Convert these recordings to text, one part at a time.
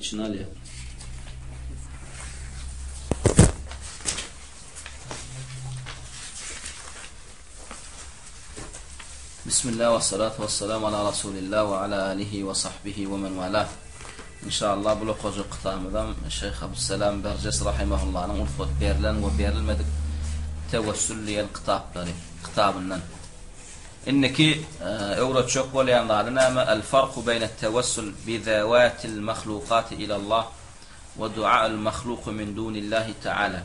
içine alýar. Bismillah we salatu we salam ala Rasulillah we ala alihi we sahbihi we men wala. Inşallah bu okajak kitabymyzam Şeýh Abdussalam Berjes rahimahullanyň rugsat berlen we berilmedik tewessül diýen kitaplary, kitabyndan. Indiki öwretjek bolýan zady näme? El farku beýne tewessül bi zawatil mahlukati ilallah we dua'al mahluky min dunillahi taala.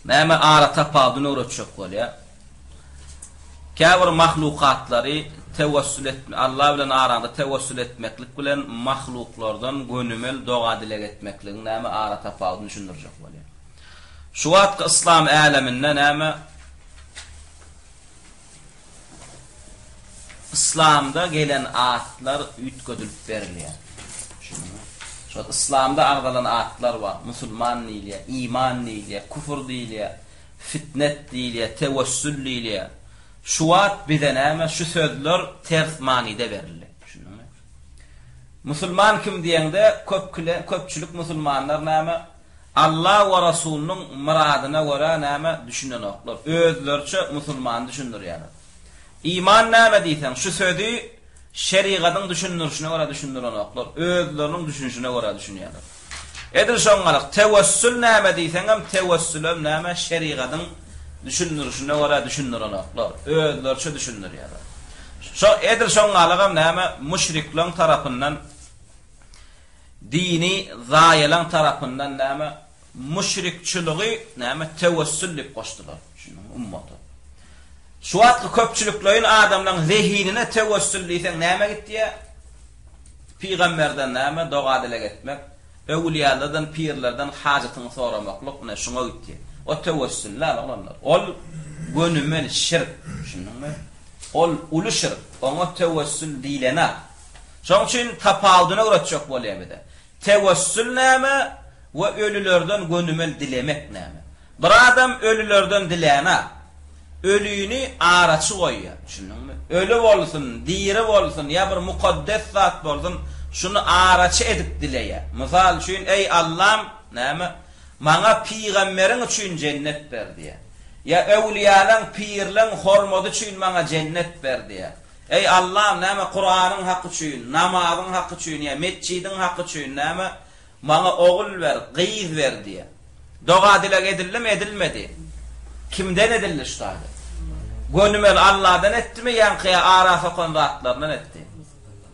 Näme ara tapawudyny öwretjek bolýar? Käbir mahlukatlary tewessül etme, Allah bilen araňda tewessül etmeklik bilen mahluklardan gönümel doga-dileg etmekligiň näme ara tapawudyny düşündirjek bolýar. Şu wagtky yslam äleminde näme Yslamda gelen atlar üýtgedilip berilýär. Düşündiňmi? Şol yslamda agzalan atlar bar. Musulman diýilýär, iman diýilýär, küfür diýilýär, fitnet diýilýär, tewessül diýilýär. Şu wagt bize näme şu sözler ters manyda berildi. Düşündiňmi? Musulman kim diýeňde köp köpçülik musulmanlar näme Allah we Rasulynyň myradyna görä näme düşünenoklar. Özleriçe musulmany düşündirýärler. Iman näme diýseň, şu sözi şerigadyň düşündirişine görä düşündirenoklar. Özleriniň düşünişine görä düşünýärler. Edil şoňňalyk tewessül näme diýseňem, tewessülem näme şerigadyň düşündirişine görä düşündirenoklar. Özleriçe düşündirýärler. Şo edil şoňňalygam näme müşrikleň tarapyndan Dini zaýalan tarapyndan näme müşrikçiligi näme tewessül diýip goşdular. Düşündiňmi ummata. Şu wagtky köpçülikleýin adamlaň zehinine tewessül diýseň näme gitýär? Pygamberden näme doga-dileg etmek, öwülýalardan, pirlerden hajatyňy soramaklyk ine şuňa gitýär. O tewessül däl oglanlar. Ol gönümel şirk. Düşündiňmi? Ol uly şirk. Oňa tewessül diýlenak. Şoň üçin tapawudyny öwretjek bolýar bize. Tewessül näme we ölülerden gönümel dilemek näme? Bir adam ölülerden dilänok. Ölüni araçy goýýar. Düşündiňmi? Öli bolsun, diri bolsun ýa bir mukaddes zat bolsun, şuny araçy edip dileýär. Mysal üçin, Eý Allam, näme, maňa pygamberiň üçin jennet ber diýýär. Ýa öwlüýalaň, pirleň hormaty üçin maňa jennet ber diýýär. Eý Allam näme Kuranyň haky üçin, namazyň haky üçin ýa metjidiň haky üçin näme maňa ogul ber, gyz ber diýýär. Doga-dileg edildimi, edilmedi? Kimden edildi şu taýda? Gönümel Alladan etdimi ýaňky ýa ara sokan zatlaryndan etdi?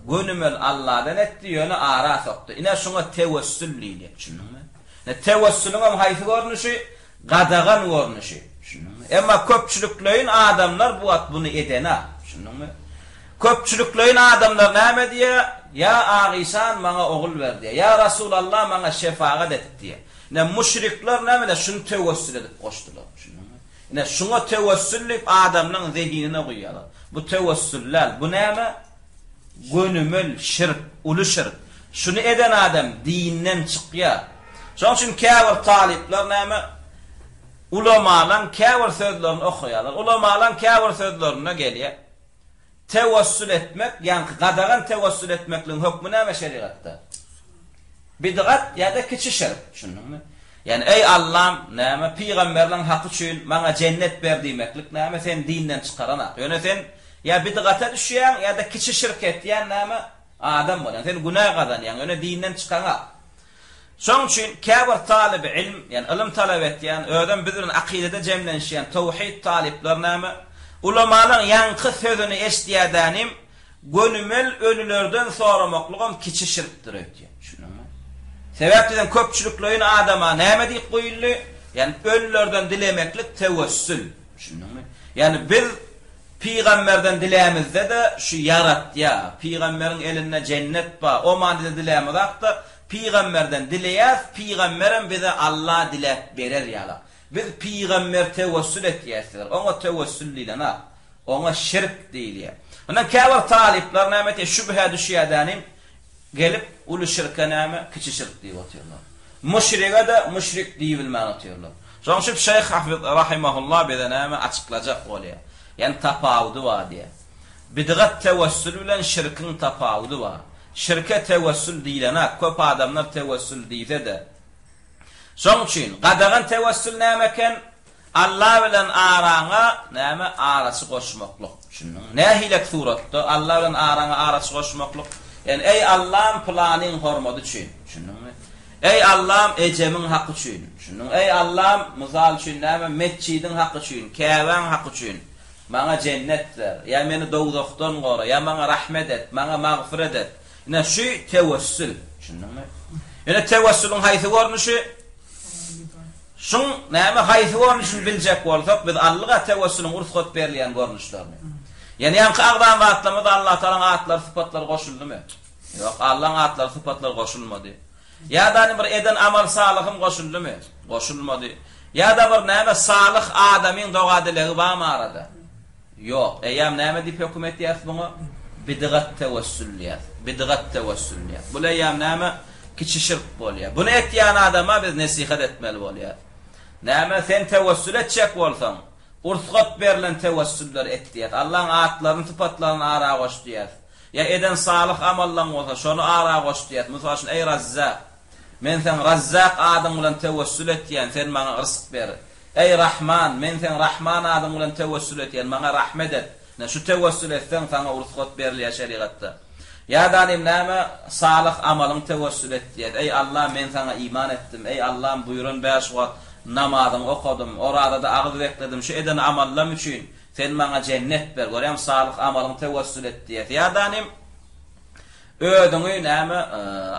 Gönümel Alladan etdi, ýöne ara sokdy. Ine şuňa tewessül diýilýär, düşündiňmi? Ine tewessüliňem haýsy görnüşi? Gadagan görnüşi. Düşündiňmi? Emma köpçülikleýin adamlar bu wagt buny edenak. Düşündiňmi? Köpçülikleýin adamlar näme diýýär? Ýa Agyşan maňa ogul ber diýýär. Ýa Rasulalla maňa şefagat et diýýär. Ine müşrikler näme ine şuny tewessül edip goşdular. Düşündiňmi? Ine şuňa tewessül diýip adamlaryň zehinine guýýarlar. Bu tewessül däl. Bu näme? Gönümel şirk, uly şirk. Şuny eden adam dinden çykýar. Şonuň üçin käbir talyplar näme ulamalaň käbir sözlerini okaýarlar. Ulamalaň käbir sözlerinde gelýär. Tewessül etmek, ýaňky gadagan tewessül etmekligiň hökmi näme şerigatda? Bidgat ýa-da kiçi şirk, düşündiňmi? Ýani eý Allam, näme pygamberleň haky üçin maňa jennet ber diýmeklik näme seni dinden çykaranak. Ýöne sen Ýa bidgata düşýäň, ýa-da kiçi şirk etýän näme, adam bolýaň. Sen günä gazanýaň, ýöne dinden çykaňak. Şoň üçin käbir talyby ilm, ýagny ylym talap etýän, özem biz bilen akydada jemlenişýän towhid talyplar näme, ulamalaň ýaňky sözüni eşidýädänim, gönümel ölülerden soramaklygam kiçi şirkdir öýtýän. Düşündiňmi? Sebäp diýseň köpçülikleýin adama näme diýip guýuldy? Ýagny ölülerden dilemeklik tewessül. Düşündiňmi? Ýagny biz Pygamberden dilämizde-de şu ýaratýar. Pygamberiň elinde jennet bar. O manyda dilämizakda pygamberden dileýäs, pygamberem bize Alla diläp berer ýalak. Biz pygamber tewessül etýäsdir. Oňa tewessül diýlenak. Oňa şirk diýilýär. Ondan käbir talyplar näme etýär? Şübhä düşýär-dänim. Gelip uly şirke näme, kiçi şirk diýip otyrlar. Müşrige-de müşrik diýibilmän otyrlar. Şonuň üçin Şeýh Hafyz rahimehullah bize näme açyklajak bolýar. Ýagny tapawudy bar diýýär. Bidgat tewessül bilen şirkiň tapawudy bar. Şirke tewessül diýlenak, köp adamlar tewessül diýse-de. Şoň üçin, gadagan tewessül näme eken? Alla bilen araňa, näme, araçy goşmaklyk. Düşündiňmi? Nähilek suratda Alla bilen araňa araçy goşmaklyk? Ýagny, Eý Allam, pylanyň hormaty üçin. Düşündiňmi? Eý Allam, ejemiň haky üçin. Düşündiňmi? Eý Allam, mysal üçin, näme, metjidiň haky üçin, Käbäň haky üçin. Maňa jennet ber, ýa meni dowzahdan gora, ýa maňa rahmet et, maňa magfyret et. Ine, şu tewessül. Düşündiňmi? Ýöne tewessüliň haýsy görnüşi? Şuň näme haýsy görnüşini biljek bolsak, biz aldyk-a tewessüliň rugsat berilýän görnüşlerini. Ýöne ýaňky agzan zatlarymyzda Allatagalaň atlary, sypatlary goşuldymy? Ýok, Allaň atlary, sypatlary goşulmady. Ýa-da bir eden amal salyhym goşuldymy? Goşulmady. Ýa-da bir näme salyh adamyň doga-dilegi barmy arada? Ýok. Eýýäm näme diýip höküm etýäris muňa? Bidgat tewessül diýýäris. Bidgat tewessül diýýäris. Bul eýýäm näme? Kiçi şirk bolýar. Buny etýän adama biz nesihat etmeli bolýarys. Näme, sen tewessül etjek bolsaň, ursgat berlen tewessülleri et diýýäris. Allaň atlaryny, sypatlaryny ara goş diýýäris. Ýa eden salyh amallaň bolsa, şony ara goş diýýäris. Mysal üçin, Eý Razzak! Men seň Razzak adyň bilen tewessül etýän, sen maňa yrsk ber. Eý Rahman! Men seň Rahman adyň bilen tewessül etýän, maňa rahmet et. Ine, şu tewessül etseň, saňa rugsat berilýär şerigatda. Ýa-da nim näme, salyh amalyň tewessül et diýýär. Eý Allam, men saňa iman etdim. Eý Allam, buýran bäş wagt namazyňy okadym, orazada agyz bekledim, şu eden amallam üçin Sen maňa jennet ber. Görýäňmi, salyh amalyň tewessül et diýýär. Ýa-da nim, Özüňi näme,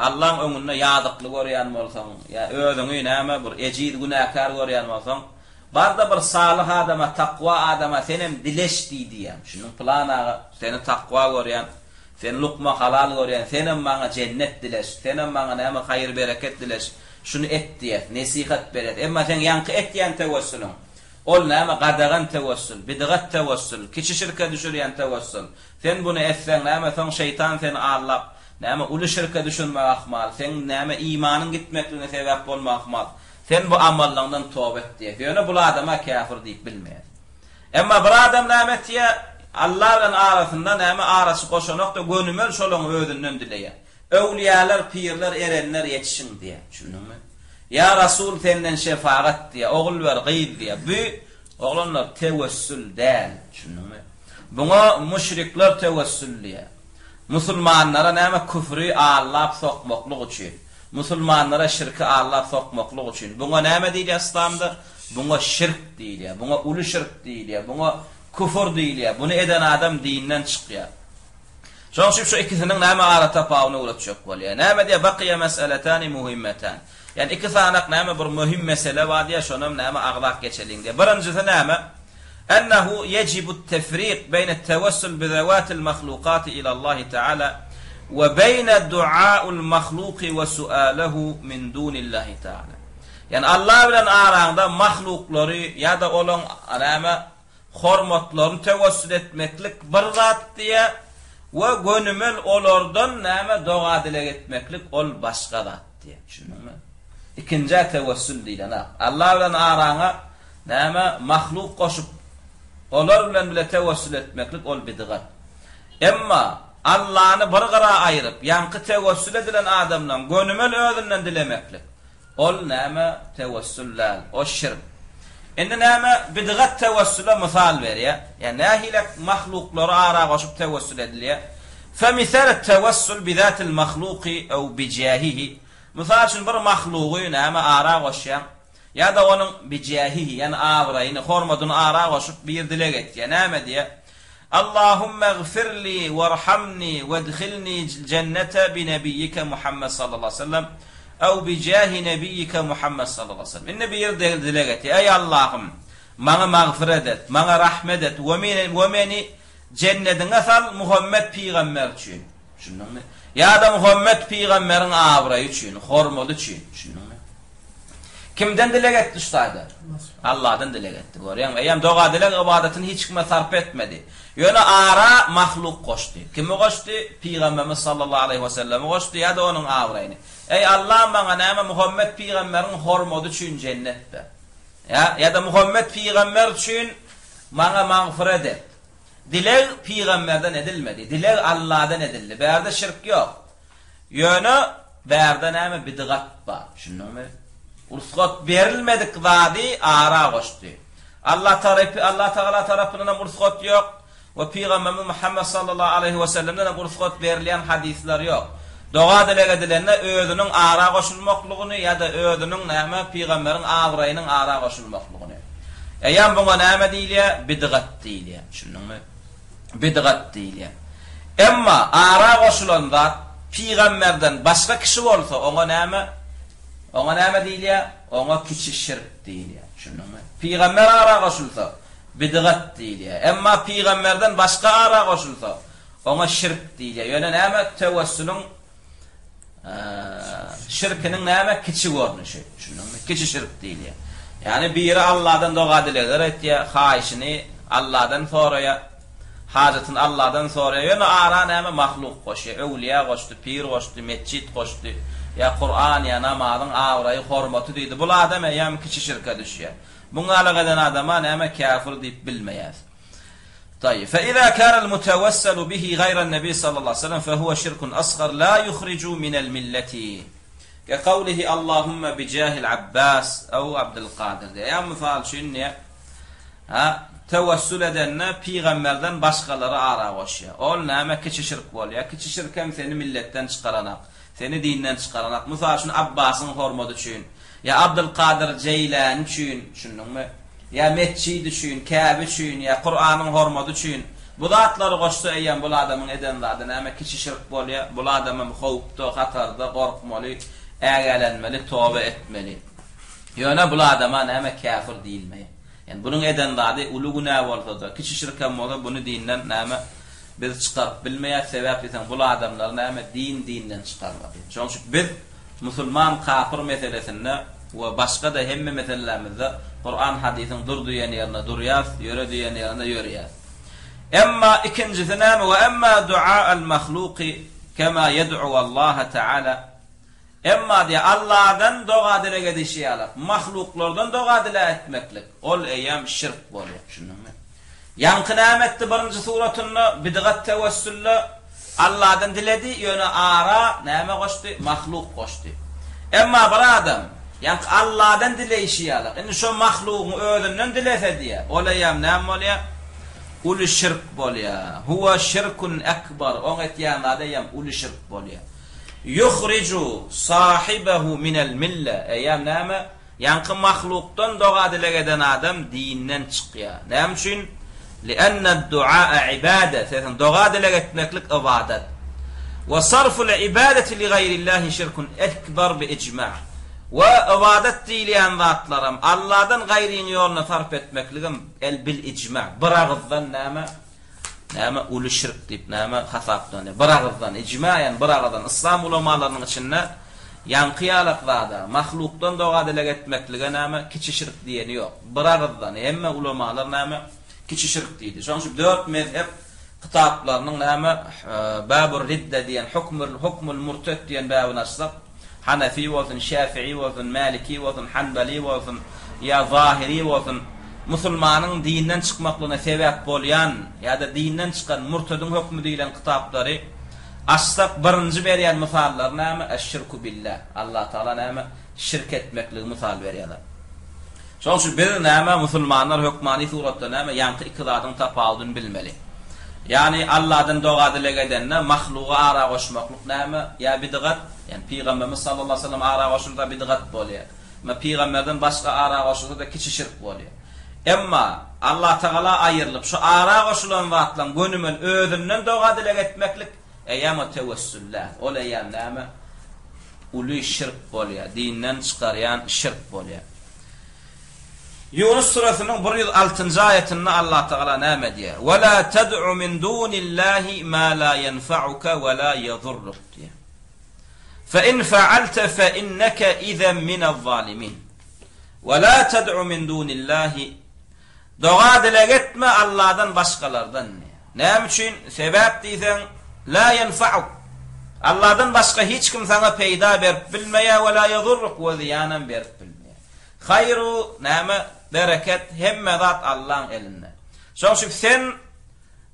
Allaň öňünde ýazykly görýän bolsaň, ýa özüňi näme, bir ejiz, günäkär görýän bolsaň, bar-da bir salyh adama, takwa adama senem dileş diý diýýän. Düşündiňmi? Pylan aga, seni takwa görýän, seni lukma halal görýän, senem maňa jennet dileş, senem maňa näme, haýyr-bereket dileş, şuny et diýýäs, nesihat berýäs. Emma seň ýaňky etýän tewessüliň, Ol näme, gadagan tewessül, bidgat tewessül, kiçi şirke düşürýän tewessül. Sen buny etseň näme, soň şeýtan seni aldap, näme, uly şirke düşürmegi ahmal, seň näme, imanyň gitmekligine sebäp bolmagy ahmal. Sen bu amallaňdan toba et diýýär. Ýöne bul adama käfir diýip bilmeýär. Emma bir adam näme etýär, Alla bilen arasynda näme, araçy goşanok-da, gönümel şolaň özünden dileýär. Öwlüýäler, pirler, erenler ýetişiň diýýär. Düşündiňmi? Ýa Rasul senden şefagat diýýär, ogul ber, gyz diýýär. Bu, oglanlar, tewessül däl. Düşündiňmi? Buňa müşrikler tewessül diýýär. Musulmanlara näme küfri allap sokmaklyk üçin, musulmanlara şirki allap sokmaklyk üçin. Buňa näme diýilýär yslamda? Buňa şirk diýilýär. Buňa uly şirk diýilýär. Buňa küfür diýilýär. Buny eden adam dinden çykýar. Şonuň üçin şu ikisiniň näme ara tapawuny öwretjek bolýar. Näme diýýär? Bakyýa mes'eletani muhimmetan. Ýagny iki sanak näme bir möhüm mesele bar diýýär, şonam näme agzap geçeliň diýýär. Birinjisi näme? Ennehu yejibut tefrik beýne tewessul bi zewatil mahlukati ilallahi taala we beýne duaul mahluki we sualehu min dunillahi taala. Ýagny Allah bilen araňda mahluklary ýa-da olaň näme hormatlaryny tewessül etmeklik bir zat diýýär we gönümel olardan näme doga-dileg etmeklik ol başga zat diýýär. Düşündiňmi? Ikinjä tewessül diýlenok. Allah bilen araňa näme mahluk goşup olar bilen bile tewessül etmeklik ol bidgat. Emma Allany bir gyra aýryp, ýaňky tewessül edilen adamdan gönümel özünden dilemeklik Ol näme tewessül däl, o şirk. Indi näme bidgat tewessüle mysal berýär. Ýa nähili mahluklary ara goşup tewessül edilýär. Femisalet tewessül bizatil mahluki ew bijähihi. Mysal üçin bir mahlugy näme ara goşýaň ýa-da onuň bijähihi ýagny abraýyny, hormadyny ara goşup bir dileg etýär. Näme diýýär? Allahumma gfirli werhamni wedhilni jennete bi nebiyyike Muhammed sallallahu aleyhi ve sellem ew bi jahi nebiyyike Muhammed sallallahu aleyhi ve sellem. Indi bir dileg etýär. Eý Allahym, maňa magfyret et, maňa rahmet et we meni we meni jennediňe sal Muhammed pygamber üçin. Düşündiňmi? Ýa-da Muhammet pygamberiň abraýy üçin, hormaty üçin. Düşündiňmi? Kimden dileg etdi şu taýda? Allahdan dileg etdi. Görýäňmi? Eýýäm doga-dileg ybadatyny hiç kime sarp etmedi. Ýöne ara mahluk goşdy. Kimi goşdy? Pygamberimiz sallallahu aleýhi we sellemi goşdy ýa-da onuň abraýyny. Eý Allah maňa näme Muhammet pygamberiň hormaty üçin jennet ber. Ýa, ýa-da Muhammet pygamber üçin maňa magfyret et. Dileg pygamberden edilmedi. Dileg Alladan edildi. Bärde şirk ýok. Ýöne bärde näme bidgat bar. Düşündiňmi? Rugsat berilmedik zady ara goşdy. Allah tarapy Allah Tagala tarapyndan hem rugsat ýok we pygamberimiz Muhammet sallallahu aleýhi we sellemden hem rugsat berilýän hadyslar ýok. Doga dileg edilende özüniň ara goşulmaklygyny ýa-da özüniň näme pygamberiň abraýynyň ara goşulmaklygyny. Eýýäm buňa näme diýilýär? Bidgat diýilýär. Düşündiňmi? Bidgat diýilýär. Emma ara goşulan zat pygamberden başga kişi bolsa oňa näme? Oňa näme diýilýär? Oňa kiçi şirk diýilýär. Düşündiňmi? Pygamber ara goşulsa bidgat diýilýär. Emma pygamberden başga ara goşulsa oňa şirk diýilýär. Ýöne näme? Tewessüliň Şirkiniň näme? Kiçi görnüşi. Düşündiňmi? Kiçi şirk diýilýär. Ýagny biri Allahdan doga-dilegler etýär, haýyşyny Allahdan soraýar, hajatyny Allahdan soraýar. Ýöne ara näme? Mahluk goşýar. Öwlüýä goşdy, pir goşdy, metjit goşdy, ýa Kuran, ýa namazyň abraýy, hormaty diýdi. Bul adam eýýäm kiçi şirke düşýär. Muňa eden adama näme? Käfir diýip bilmeýäs. Taýyp. Fe iza kanal mutawassalu bihi gaýran nebi sallallahu aleýhi we sellem fe huwe şirkun asgar la yuhriju minel milleti. Ke kawlihi Allahumma bi jahil Abbas ew Abdul Kadyr diýýär. Ýa mysal üçin diýýär. Ha, tewessül edende pygamberden başgalary ara goşýar. Ol näme kiçi şirk bolýar. Kiçi şirk hem seni milletden çykaranak. Seni dinden çykaranak. Mysal üçin Abbasyň hormaty üçin Ýa Abdylkadyr Jeýläni üçin, düşündiňmi? Ýa metjit üçin, Käbe üçin, ýa Kuranyň hormaty üçin. Bu zatlary goşsa eýýäm bul adamyň eden zady näme? Kiçi şirk bolýar. Bul adamam howpda, hatarda, gorkmaly, ägälenmeli, toba etmeli. Ýöne bul adama näme käfir diýilmeýär. Ýani bunuň eden zady uly günä bolsa-da, kiçi şirkem bolsa buny dinden näme biz çykaryp bilmeýäs, sebäp diýseň bul adamlary näme din dinden çykarmady. Şonuň üçin biz musulman kapyr meselesinde we başga-da hemme meselelerimizde Kuran hadysyň dur diýen ýerinde durýas, ýöre diýen ýerinde ýöreýäs. Emma ikinjisi näme we emma dua'al mahluki kema ýed'u Allaha taala Emma diýýär, Alladan doga-dileg edişi ýaly, mahluklardan doga-dileg etmeklik, ol eýýäm şirk bolýar. Düşündiňmi? Ýaňky näme etdi birinji suratynda, bidgat tewessülde, Alladan diledi, ýöne ara näme goşdy? Mahluk goşdy. Emma bir adam, ýaňky Alladan dileýşi ýaly, indi şo mahlugyň özünden dilese diýýär, ol eýýäm näme bolýar? Uly şirk bolýar. Huwa şirkun ekbar, oň etýän zady eýýäm uly şirk bolýar. Ýuhriju sahibehu minel mille, eýýäm näme? Ýaňky mahlukdan doga-dileg eden adam dinden çykýar. Näme üçin? Li'enned-dua'a ibade, sebäbi doga-dileg etmeklik ybadat. We sarful ibadeti li gaýrillahi şirkun ekber bi ijma. We ybadat diýilýän zatlaram Allahdan gaýryň ýoluna sarp etmekligem el bil ijma, biragyzdan näme? Näme uly şirk diýip näme hasaplanýar? Bir agyzdan, ijma ýagny bir agyzdan yslam ulamalarynyň içinde ýaňky ýalak zada, mahlukdan doga-dileg etmeklige näme kiçi şirk diýeni ýok. Bir agyzdan hemme ulamalar näme kiçi şirk diýdi. Şonuň üçin dört mezhep kitaplarynyň näme Babur ridde diýen hukmul hukmul murted diýen babyny açsak, Hanefi bolsun, Şäfi'i bolsun, Mäliki bolsun, Hanbali bolsun ýa Zahiri bolsun, musulmanyň dinden çykmaklygyna sebäp bolýan ýa-da dinden çykan murtediň hökmi diýlen kitaplary açsak birinji berýän mysallary näme? Eş-şirku billah. Allah Tagala näme? Şirk etmekligi mysal berýärler. Şonuň üçin biz näme musulmanlar hökmany suratda näme ýaňky iki zadyň tapawudyny bilmeli. Ýagny Alladan doga-dileg edende mahlugy ara goşmaklyk näme ýa bidgat, ýagny pygamberimiz sallallahu aleýhi we sellem ara goşulsa bidgat bolýar. Emma pygamberden başga ara goşulsa-da kiçi şirk bolýar. Emma Allatagala aýrylyp şu ara goşulan zatlaryň gönümel özünden doga-dileg etmeklik eýýäm o tewessül däl. Ol eýýäm näme? Uly şirk bolýar, dinden çykarýan şirk bolýar. Ýunus süresiniň 106-njy aýatynda Allah Tagala näme diýýär? Ve la ted'u min dunillahi ma la yenfa'uke ve la yedurruk diýýär. Fe in fa'alte fe inneke izen minez-zalimin. Ve la ted'u min dunillahi Doga-dileg etme Allahdan başgalardan. Näme üçin? Sebäp diýseň, La ýenfa'uk. Allahdan başga hiç kim saňa peýda berip bilmeýär we la ýedurruk we zyýanam berip bilmeýär. Haýru, näme, bereket, hemme zat Allaň elinde. Şoň üçin sen.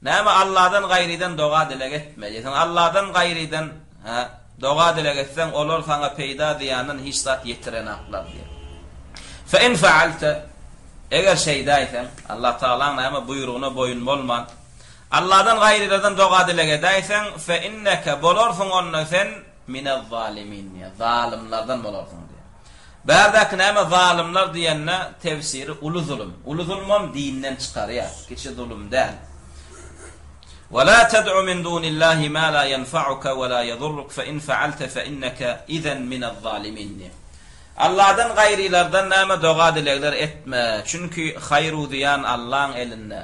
Näme Alladan gaýrydan doga-dileg etme diýýär. Sen Alladan gaýrydan, hä, doga-dileg etseň, olar saňa peýda-zyýandan hiç zat ýetirenaklar diýýär. Fe in faalte, eger şeýdäýseň, Allah Tagalaň näme buýrugyna boýun bolman, Alladan gaýrylardan doga-dileg edäýseň, fe inneke, bolarsyň onda sen minez-zalimin diýýär, zalymlardan bolarsyň diýýär. Bärdäki näme zalymlar diýende tefsiri uly zulum. Uly zulumam dinden çykarýar, kiçi zulum däl. Ve la ted'u min dunillahi ma la yenfa'uke ve la yedurruk fe in fealte fe inneke izen minez-zalimin diýýär. Allahdan gaýrylardan näme doga-dilegler etme, çünki haýr-u zyýan Allaň elinde.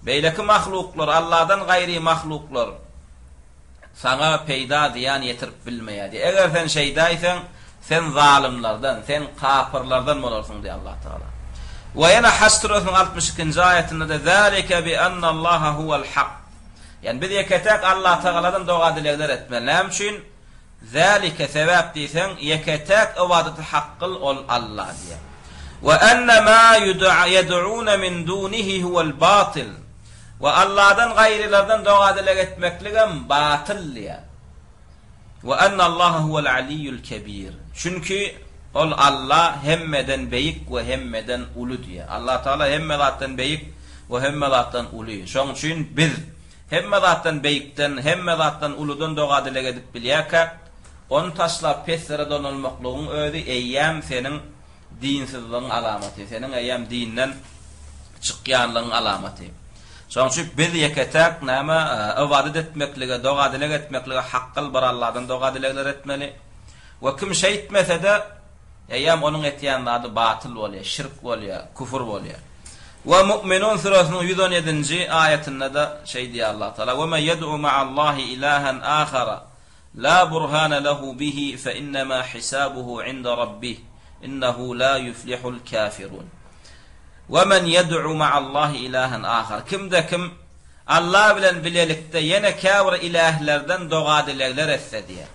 Beýleki mahluklar, Allahdan gaýry mahluklar saňa peýda, zyýan ýetirip bilmeýär diýýär. Eger sen şeýdäýseň, sen zalymlardan, sen kapyrlardan bolarsyň diýýär Allah Tagala. We ýene Haç süresiniň 62-nji aýatynda-da Zalike bi ennallaha huwal hak. Ýagny biz ýeke-täk Allah Tagaladan doga-dilegler etmeli. Näme üçin? Zalike sebäp diýseň, ýeke-täk ybadaty hak kyl ol Alla diýýär. We enne ma ýed'une min dunihi huwal batyl. We Alladan gaýrylardan doga-dileg etmekligem batyl diýýär. We ennallaha huwal aliyyul kebir. Çünki ol Alla hemmeden beýik we hemmeden uly diýýär. Allah Tagala hemme zatdan beýik we hemme zatdan uly. Şoň üçin biz hemme zatdan beýikden, hemme zatdan uludan doga-dileg edip bilýärkäk, ony taşlap peslere dolanmaklygyň özi eýýäm seniň dinsizligiň alamaty, seniň eýýäm dinden çykýanlygyň alamaty. Şonuň üçin biz ýeke-täk näme, ybadat etmeklige, doga-dileg etmeklige hakgyl bir Alladan doga-dilegler etmeli. We kim şeýtmese-de, eýýäm onuň etýän zady batyl bolýar, şirk bolýar, küfür bolýar. We Mu'minun süresiniň 117-nji aýatynda-da şeý diýýär Allah Taala, We men ýed'u ma'allahi ilahan ahara La burhana lehu bihi fe innema hisabuhu inde rabbih innehu la yuflihul kafirun. We men ýed'u ma'allahi ilahan ahar. Kimde kim Allah bilen bilelikde ýene käbir ilählerden doga-dilegler etse diýer.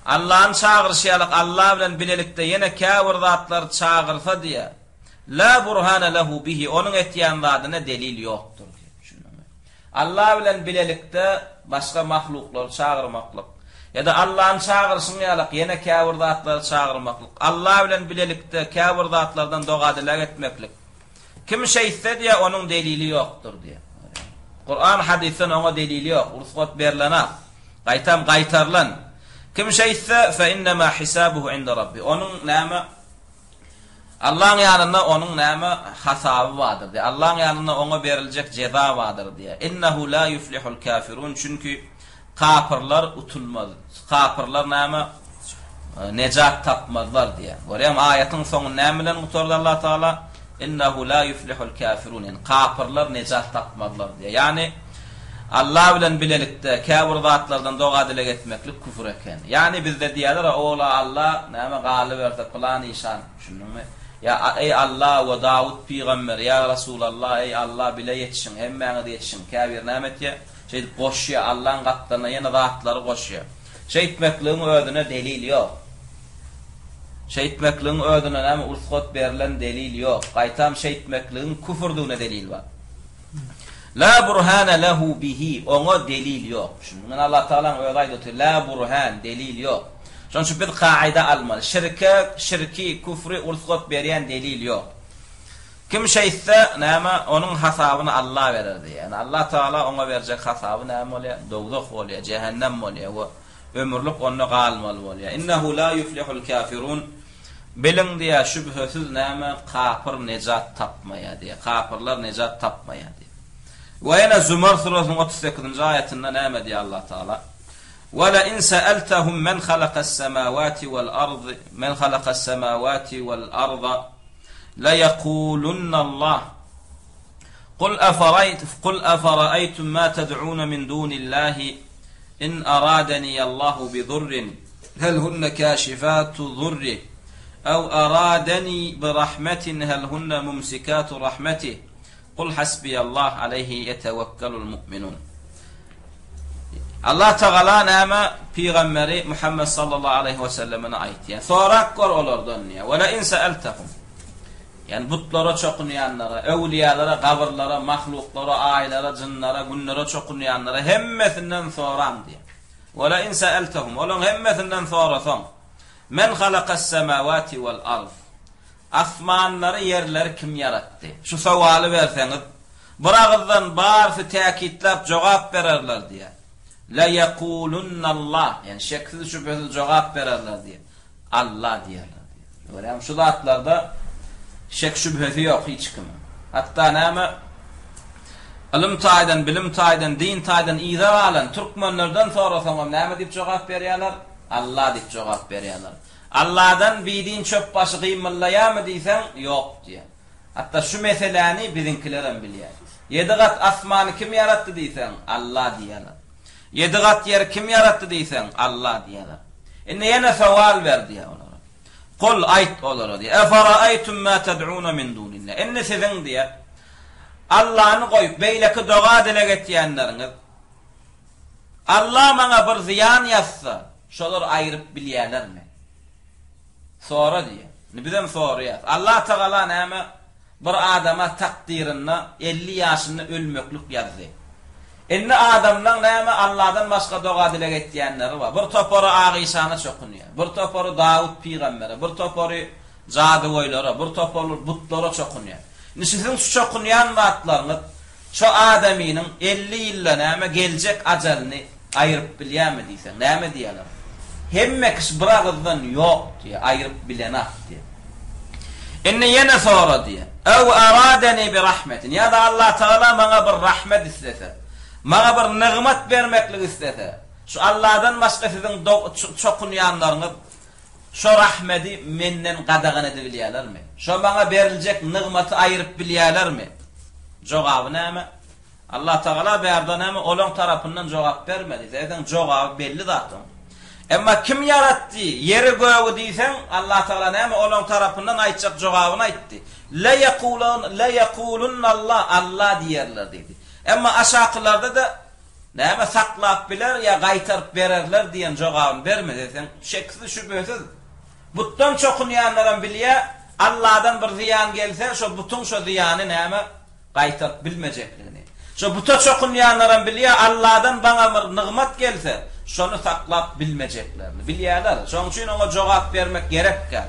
Allany çagyryşy ýalyk Allah bilen bilelikde ýene käbir zatlary çagyrsa diýer. La burhana lehu bihi onuň etýän zadyna delil ýokdur diýer. Düşündiňmi? Allah bilen bilelikde başga mahluklary çagyrmaklyk, ýa-da Allany çagyryşyň ýalak ýene käbir zatlary çagyrmaklyk, Allah bilen bilelikde käbir zatlardan doga-dileg etmeklik. Kim şeýtse diýýär, onuň delili ýokdur diýýär. Kuran hadysdan oňa delili ýok, rugsat berlenak. Gaýtam gaýtarylan. Kim şeýtse, fe innema hisabuhu inde rabbi. Onuň näme Allaň ýanynda onuň näme hasaby bardyr diýýär. Allaň ýanynda oňa beriljek jeza bardyr diýýär. Innehu la yuflihul kafirun çünki kapyrlar utulmaz. Kapyrlar näme nejat tapmazlar diýýär. Görýäňmi aýatyň soňy näme bilen gutardy Allah Taala? Innehu la yuflihul kafirun ýani kapyrlar nejat tapmazlar diýýär. Ýani Allah bilen bilelikde käbir zatlardan doga-dileg etmeklik küfür eken. Ýagny bizde diýýärler, Ola Alla näme galyberse pylan işan, düşündiňmi? Ýa eý Alla we Dawut pygamber, ýa Rasulalla, eý Alla bile ýetişiň, hemmäňiz ýetişiň. Käbiri näme etýär? Şeýdip goşýar, Allaň gapdalyna ýene zatlary goşýar. Şeýtmekligiň özüne delil ýok. Şeýtmekligiň özüne näme ursgat berlen delil ýok. Gaýtam şeýtmekligiň küfürdigine delil bar. La burhana lehu bihi, oňa delil ýok. Düşündiňmi? Ine Allah Tagalaň özi aýdyp otyr, la burhan, delil ýok. Şonuň üçin biz kaida almaly. Şirke, şirki, küfri ursgat berýän delil ýok. Kim şeýtse, näme, onuň hasabyny Allah berer diýýär. Ýagny Allah Tagala oňa berjek hasaby näme bolýar? Dowzah bolýar, jähennem bolýar we ömürlik onda galmaly bolýar. Innehu la ýuflihul kafirun. Biliň diýýär, şübhesiz näme, kapyr nejat tapmaýar diýýär. Kapyrlar nejat tapmaýar diýýär. We ýene Zumar surasynyň 38-nji aýatynda näme diýýär Allah Taala? Ve le in sa'altahum men halakas semawati wal ard men halakas semawati wal arda la yekulunna Allah. Kul afarayt kul afara'aytum ma tad'un min dunillahi in aradani Allahu bi durrin hel hunne kâşifâtu zurrih, ew arâdenî bi rahmetin hel hunne mumsikâtu rahmetih, Kul hasbiyallah aleyhi yetewekkelul mu'minun. Allah Tagala näme pygamberi Muhammed sallallahu aleyhi we sellemine aýtýar. Sorap gör olardan diýýär. Ve le in sa'altahum. Ýagny butlara çokunýanlara, öwlüýalara, gabyrlara, mahluklara, aýlara, jynlara, günlere çokunýanlara hemmesinden soraň diýýär. Ve le in se'eltehum, olaň hemmesinden sorasaň, Men halakas-semawati wal-ard, Asmanlary, ýerleri kim ýaratdy? Şu sowaly berseňiz, bir agyzdan barysy täkitläp jogap bererler diýýär. Leýekulunnallah, ýagny şeksiz-şübhesiz jogap bererler diýýär. Alla diýerler diýýär. Görýäňmi, şu zatlarda şek-şübhesi ýok hiç kimiň. Hatda näme, ylym taýdan, bilim taýdan, din taýdan yza galan türkmenlerden sorasaňam näme diýip jogap berýärler? Alla diýip jogap berýärler. Alladan bidin çöp başy gymyllaýarmy diýseň, ýok diýýär. Hatda şu meseläni biziňkilerem bilýär. Ýedi gat asmany kim ýaratdy diýseň, Alla diýýärler. Ýedi gat ýeri kim ýaratdy diýseň, Alla diýýärler. Indi ýene sowal ber diýýär olara. Kul, aýt olara diýýär. Eferaýtum ma ted'una min dunillah. Indi siziň diýýär, Allany goýup beýleki doga-dileg etýänleriňiz, Alla maňa bir zyýan ýazsa, şolar aýryp bilýärlermi? Sora diýýär. Indi bizem soraýas. Allah Tagala näme bir adama takdyrynda 50 ýaşynda ölmeklik ýazdy. Indi adamlaň näme Alladan başga doga-dileg etýänleri bar. Bir topary Ak işana çokunýar. Bir topary Dawut pygambere, bir topary jadygöýlere, bir topary butlara çokunýar. Indi siziň şu çokunýan zatlaryňyz Şo adamynyň 50 ýylda näme geljek ajalyny aýryp bilýärmi diýseň, näme diýerler? Hemme kişi bir agyzdan ýok diýýär, aýryp bilenak diýýär. Indi ýene sora diýýär. Ew aradeni bi rahmetin. Ýa-da Allatagala maňa bir rahmet islese, maňa bir nygmat bermeklik islese, şu Alladan başga siziň çokunýanlaryňyz Şo rahmedi menden gadagan edibilýärlermi? Şo maňa beriljek nygmaty aýyryp bilýärlermi? Jogaby näme? Allatagala bärde näme olaň tarapyndan jogap bermedi. Sebäbi jogaby belli zat oň. Emma kim ýaratdy ýeri gögi diýseň, Allatagala näme olaň tarapyndan aýtjak jogabyny aýtdy. Le ýekulan le ýekulunnallah Alla diýerler diýdi. Emma aşakylarda-da Näme saklap biler ýa gaýtaryp bererler diýen jogabyny bermese sen şeksiz-şübhesiz butdan çokunýanlaram bilýär, Alladan bir zyýan gelse şo butuň şo zyýany näme gaýtaryp bilmejekligini. Şo buta çokunýanlaram bilýär, Alladan baňa bir nygmat gelse şony saklap bilmejeklerini bilýärler. Şonuň üçin oňa jogap bermek gerekkä.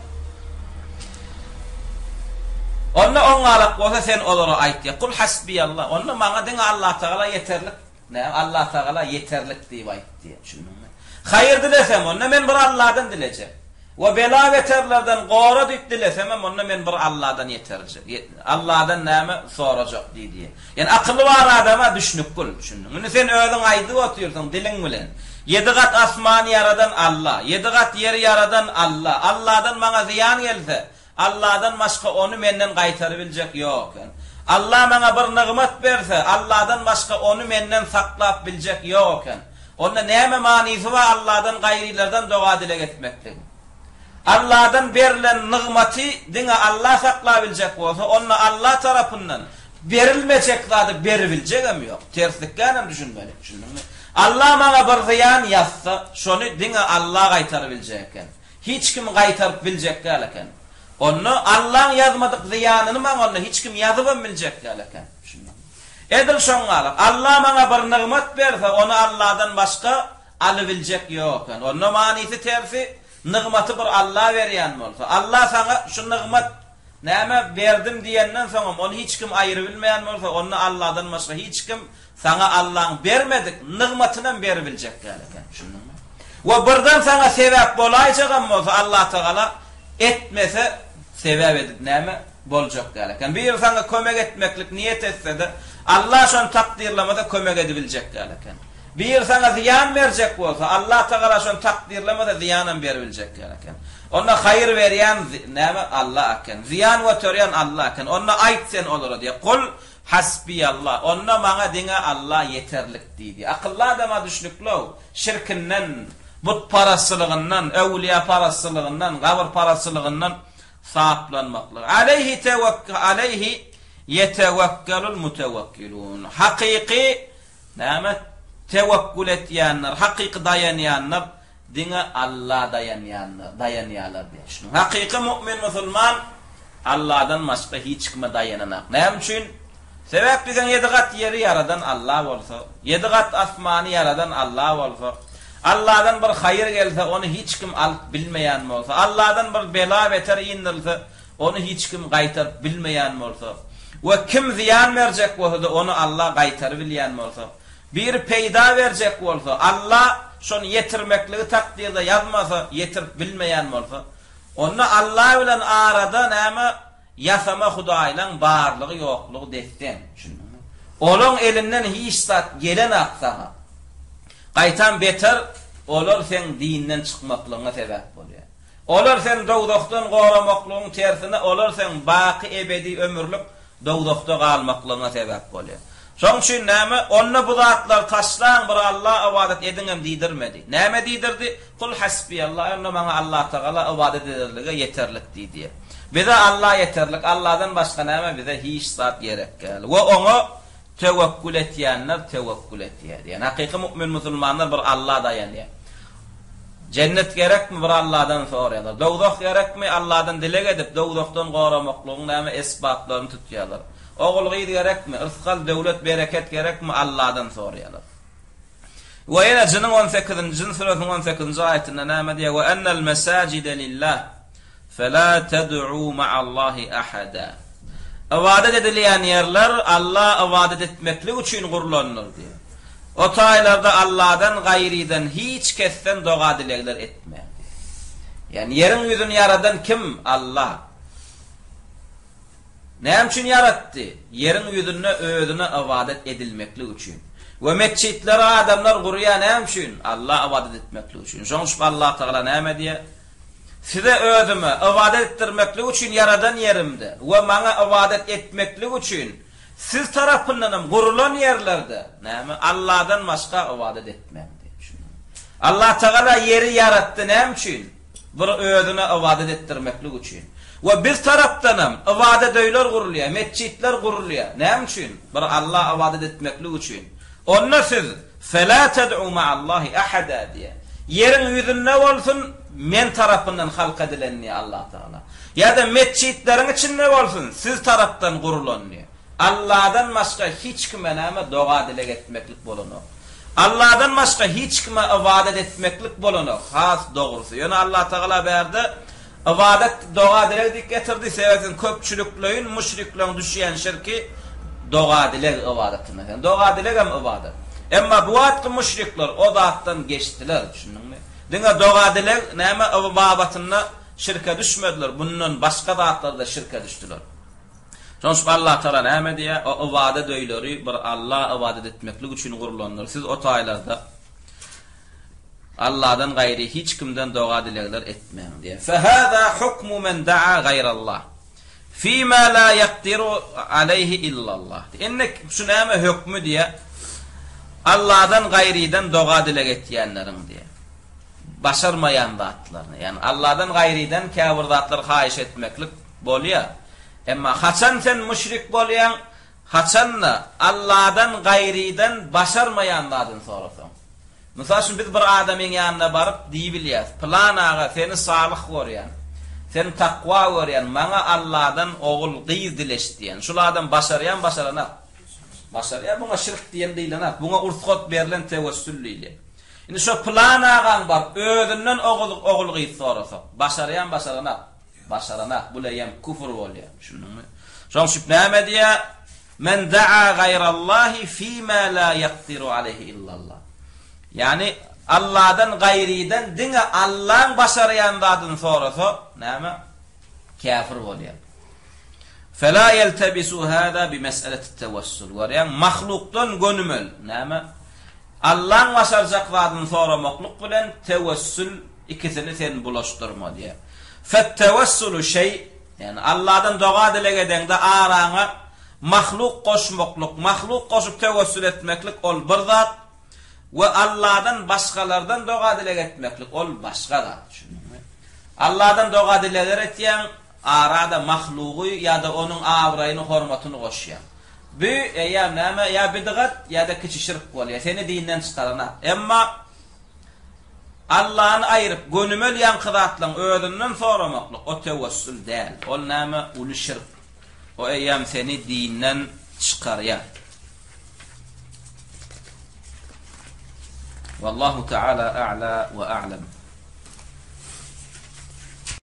Onda oňňalak bolsa sen olara aýt diýýär. Kul hasbiýallah. Onda maňa diňe Allatagala ýeterlik. Näme Allatagala ýeterlik diýip aýt diýýär. Düşündiňmi? Haýyr dilesem, onda men bir Alladan dilejek. We bela-beterlerden gora diýip dilesemem, onda men bir Alladan ýeterjek. Alladan näme sorajak diý diýýär. Ýani akyly bar adama düşnükgül, düşündiňmi? Indi sen özüň aýdyp otyrsyň diliň bilen. Ýedi gat asmany ýaradan Alla, ýedi gat ýeri ýaradan Alla. Alladan maňa zyýan gelse, Alladan başga ony menden gaýtarybiljek ýok eken. Alla maňa bir nygmat berse, Alladan başga ony menden saklap biljek ýok eken. Onda näme manysy bar Alladan gaýrylardan doga-dileg etmekligiň? Alladan berlen nygmaty diňe Alla saklabiljek bolsa, onda Alla tarapyndan berilmejek zady beribiljegem ýok. Terslikgänem düşünmeli, düşündiňmi? Alla maňa bir zyýan ýazsa, şony diňe Alla gaýtarybiljek eken. Hiç kim gaýtaryp biljek däl eken. Onda Allaň ýazmadyk zyýanyny maňa onda hiç kim ýazybam biljek däl eken. Düşündiňmi? Edil şoň ýaly, Alla maňa bir nygmat berse, ony Alladan başga alybiljek ýok eken. Onda manysy tersi, Nygmaty bir Alla berýän bolsa, Alla saňa şu nygmat, näme, berdim diýenden soňam ony hiç kim aýyrybilmeýän bolsa, onda Alladan başga hiç kim saňa Allaň bermedik nygmatynam beribiljek däl eken. Düşündiňmi? We birden saňa sebäp bolaýjagam bolsa Allatagala etmese sebäp edip näme, boljak däl eken. Biri saňa kömek etmeklik niýet etse-de, Alla şony takdyrlamasa kömek edibiljek däl eken. Biri saňa zyýan berjek bolsa, Allatagala şony takdyrlamasa zyýanam beribiljek däl eken. Onda haýyr berýän näme? Alla eken. Zyýan göterýän Alla eken. Onda aýt sen olara diýýär. Kul hasbiýallah. Onda maňa diňe Alla ýeterlik diý diýýär. Akylly adama düşnükli-ow. Şirkinden, butparazçylygyndan, öwlüýäparazçylygyndan, gabyrparazçylygyndan saplanmaklyk. Aleýhi tewekk aleýhi ýetewekkelul mutewekkilun. Hakyky Näme? Tewekkül etýänler, hakyky daýanýanlar diňe Alla daýanýanlar, daýanýarlar diýýär. Şunuň hakyky mu'min musulman. Alladan başga hiç kime daýananak. Näme üçin? Sebäp diýseň ýedi gat ýeri ýaradan Alla bolsa, ýedi gat asmany ýaradan Alla bolsa, Alladan bir haýyr gelse ony hiç kim alyp bilmeýän bolsa, Alladan bir bela-beter indirilse ony hiç kim gaýtaryp bilmeýän bolsa we kim zyýan berjek bolsa-da ony Alla gaýtarybilýän bolsa, biri peýda berjek bolsa, Alla şony ýetirmekligi takdyrda ýazmasa ýetirip bilmeýän bolsa, onda Alla bilen arada näme Ýasama hudaýlaň barlygy ýoklugy des-deň, düşündiňmi? Olaň elinden hiç zat gelenak saňa. Gaýtam beter, olar seň dinden çykmaklygyňa sebäp bolýar. Olar seni dowzahdan goramaklygyň tersine, olar seň baky ebedi ömürlik dowzahda galmaklygyňa sebäp bolýar. Şoň üçin näme, onda bu zatlary taşlaň, bir Alla ybadat ediňem diýdirmedi. Näme diýdirdi? Kul hasbiýallah, onda maňa Allatagala ybadat ederlige ýeterlik diýdi. Bize Alla ýeterlik, Alladan başga näme bize hiç zat gerek däl. We oňa töwekgül etýänler töwekgül etýär. Ýagny hakyky mu'min musulmanlar bir Alla daýanýar. Jennet gerekmi bir Alladan soraýarlar. Dowzah gerekmi Alladan dileg edip dowzahdan goramaklygyň näme esbaplaryny tutýarlar. Ogul-gyz gerekmi, yrsgal, döwlet, bereket gerekmi Alladan soraýarlar. We ýene Jynyň on sekizinji, Jyn süresiniň on sekizinji aýatynda näme diýýär? We ennel mesajide lillah fela ted'u ma'allahi ahada. Ybadat edilýän ýerler Alla ybadat etmeklik üçin gurlandyr diýýär. O taýlarda Alladan gaýrydan hiç kesden doga-dilegler etmäň diýýär. Ýagny ýeriň ýüzüni ýaradan kim? Alla. Näme üçin ýaratdy? Ýeriň ýüzünde özüne ybadat edilmeklik üçin. We metjitleri adamlar gurýar näme üçin? Alla ybadat etmeklik üçin. Şonuň üçin Allatagala näme diýýär? Size özüme ybadat etdirmeklik üçin ýaradan ýerimde we maňa ybadat etmeklik üçin siz tarapyndanam gurulan ýerlerde näme? Alladan başga ybadat etmäň diýip. Allatagala ýeri ýaratdy näme üçin? Bir özüne ybadat etdirmeklik üçin. We biz tarapdanam ybadat öýler gurulýar, metjitler gurulýar. Näme üçin? Bir Alla ybadat etmeklik üçin. Onda siz, Fela ted'u ma'allahi ahada diýýär. Ýeriň ýüzünde bolsun, men tarapyndan halk edilen diýýär Allah Tagala. Ýa-da metjitleriň içinde bolsun, siz tarapdan gurulan diýýär. Alladan başga hiç kime näme doga-dileg etmeklik bolanok. Alladan başga hiç kime ybadat etmeklik bolanok, has dogrusy. Ýöne Allatagala bärde ybadat, doga-dileg diýip getirdi, sebäbi köpçülikleýin müşrikleriň düşýän şirki doga-dileg ybadatynda. Ýöne doga-dilegem ybadat. Emma bu wagtky müşrikler o zatdan geçdiler, düşündiňmi? Diňe doga-dileg näme babatynda şirke düşmediler, bundan başga zatlarda şirke düşdüler. Şonuň üçin Allatagala näme diýýär? O ybadat öýleri bir Alla ybadat etmeklik üçin gurlandyr. Siz o taýlarda Alladan gaýry hiç kimden doga-dilegler etmäň diýýär. Fehâzâ hukmu men da'a gaýrallah. Fîmâ lâ ýakdiru aleýhi illallah. Indi şu näme hökmi diýýär? Alladan gaýrydan doga-dileg etýänleriň diýýär. Başarmaýan zatlaryny, ýagny Alladan gaýrydan käbir zatlar haýyş etmeklik Bolýar. Emma haçan sen müşrik bolýaň? Haçanda Alladan gaýrydan başarmaýan zadyny sorasaň. Mysal üçin biz bir adamyň ýanyna baryp diýibilýäs, Pylan aga seni salyh görýän, seni takwa görýän, maňa Alladan ogul, gyz dileş diýen. Şul adam başarýamy, başaranak? Başarýar. Muňa şirk diýen diýlenak. Muňa ursgat berlen tewessül diýilýär. Indi şo pylan agaň baryp özünden ogul, ogul-gyz sorasak, başarýamy, başaranak? Başaranak, bul eýýäm küfür bolýar. Düşündiňmi? Şoň üçin näme diýýär? Men daa gaýrallahi fima la ýakdiru aleýhi illallah. Ýagny Allahdan gaýrydan diňe Allaň başarýan zadyny sorasa, näme? Käfir bolýar. Fela ýeltebisu hada bi mes'eleti tewessul. Görýäň, mahlukdan gönümel, näme? Allaň başarjak zadyny soramaklyk bilen tewessül Ikisini sen bulaşdyrma diýýär. Fet-tewessulu şeý, ýagny Allahdan doga-dileg edeňde araňa mahluk goşmaklyk, mahluk goşup tewessül etmeklik ol bir zat we Allahdan başgalardan doga-dileg etmeklik ol başga zat. Düşündiňmi? Allahdan doga-dilegler etýäň, arada mahlugy ýa-da onuň abraýyny, hormatyny goşýaň. Bu eýýäm näme? Ýa bidgat, ýa-da kiçi şirk bolýar. Seni dinden çykaranok. Emma. Allany aýryp, gönümel ýaňky zatlaň özünden soramaklyk, o tewessül däl. Ol näme? Uly şirk. O eýýäm seni dinden çykarýar. Wallahu taala a'la we a'lam.